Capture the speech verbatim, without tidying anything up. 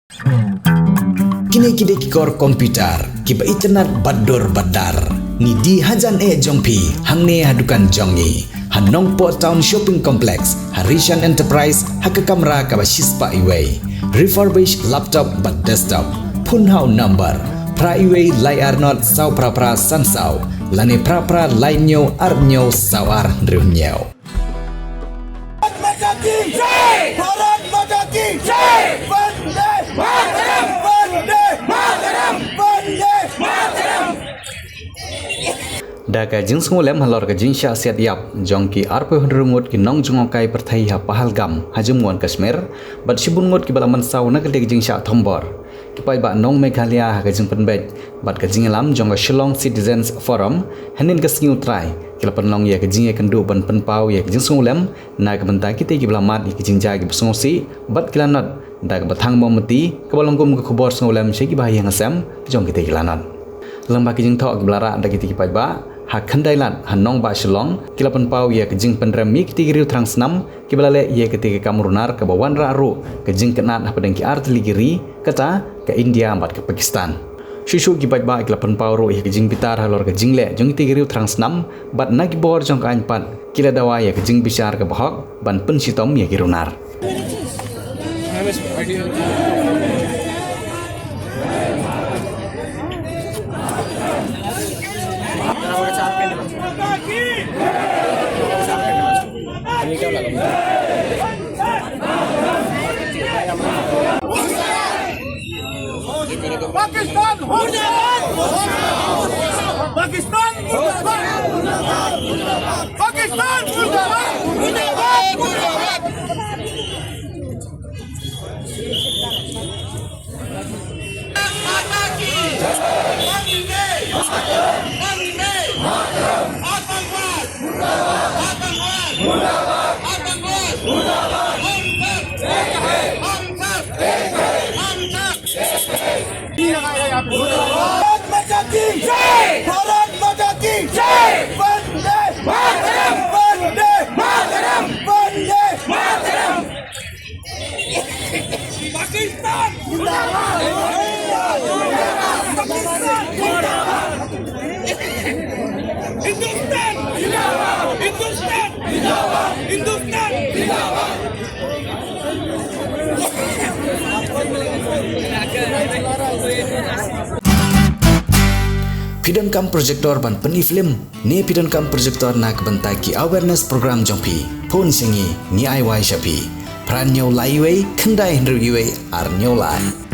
Kine ki dei ki kor computer kiba itynnad bad dur bad dar. Ngi die hajan eh jong phi hangne ha dukan jong ngi ha Nongpoh Town Shopping Complex, ha Rishan Enterprise, ha ka kamra kaba shispah iwei. Refurbished laptop bad desktop. Phone ha u number phra iwei lai ar not saw phra phra san saw lane phra phra lai hynñiew ar hynñiew saw ar hynriew hynñiew. भारत माता की जय। भारत माता की जय। वंदे मातरम। वंदे मातरम। वंदे मातरम। Da ka jingsngewlem halor ka jingshah siat ïap jong ki arphew hynriew ngut ki nongjngohkai pyrthei ha Pahalgam ha Jammu and Kashmir, bad shibun ngut kiba la mynsaw na ka liang ka jingshah thombor. Ki paidbah nong Meghalaya ha ka jingpynbeit bad ka jingïalam jong ka Shillong Citizens Forum, hynnin ka sngi U Trai ki la pynlong ïa ka jingïakynduh ban pynpaw ïa ka jingsngewlem na ka bynta kita kiba la mad ïa ka jingjia kiba sngewsih bad ki la nod da kaba thang mombati kaba long kum ka khubor sngewlem sha kiba ïeng ha sem jong kita ki la nod. Lyngba ki jingthoh kiba la rah da kita ki paidbah ha Khyndailad ha nongbah Shillong, ki la pynpaw ïa ka jingpynrem ïa kita ki riew thrang snam kiba la leh ïa kata ka kam runar kaba wanrah ruh ka jingkynad hapdeng ki artylli ki ri, kata ka India bad ka Pakistan. Shuh shuh ki paidbah ki la pynpaw ruh ïa ka jingbitar halor ka jingleh jong kita ki riew thrang snam bad na ki bor jong ka aiñ pat ki la dawa ïa ka jingbishar kaba hok ban pynshitom ïa ki runar. पाकिस्तान मुर्दाबाद। पाकिस्तान मुर्दाबाद। पाकिस्तान मुर्दाबाद। मुर्दाबाद, मुर्दाबाद। माता की। वंदे। वंदे। आतंकवाद। आतंकवाद। आतंकवाद। हम सब। हम सब। हम सब। भारत माता की जय। भारत माता की जय। वंदे मातरम। वंदे मातरम। वंदे मातरम। पाकिस्तान जिंदाबाद। पाकिस्तान जिंदाबाद। हिंदुस्तान जिंदाबाद। हिंदुस्तान जिंदाबाद। हिंदुस्तान जिंदाबाद। Phi donkam projector ban pyni film? Ne phi donkam projector na ka bynta ki awareness program jong phi? Phone sha ngi, ngi ai wai sha phi. Phra hynñiew lai wei, khyndai hynriew wei, ar hynñiew lai.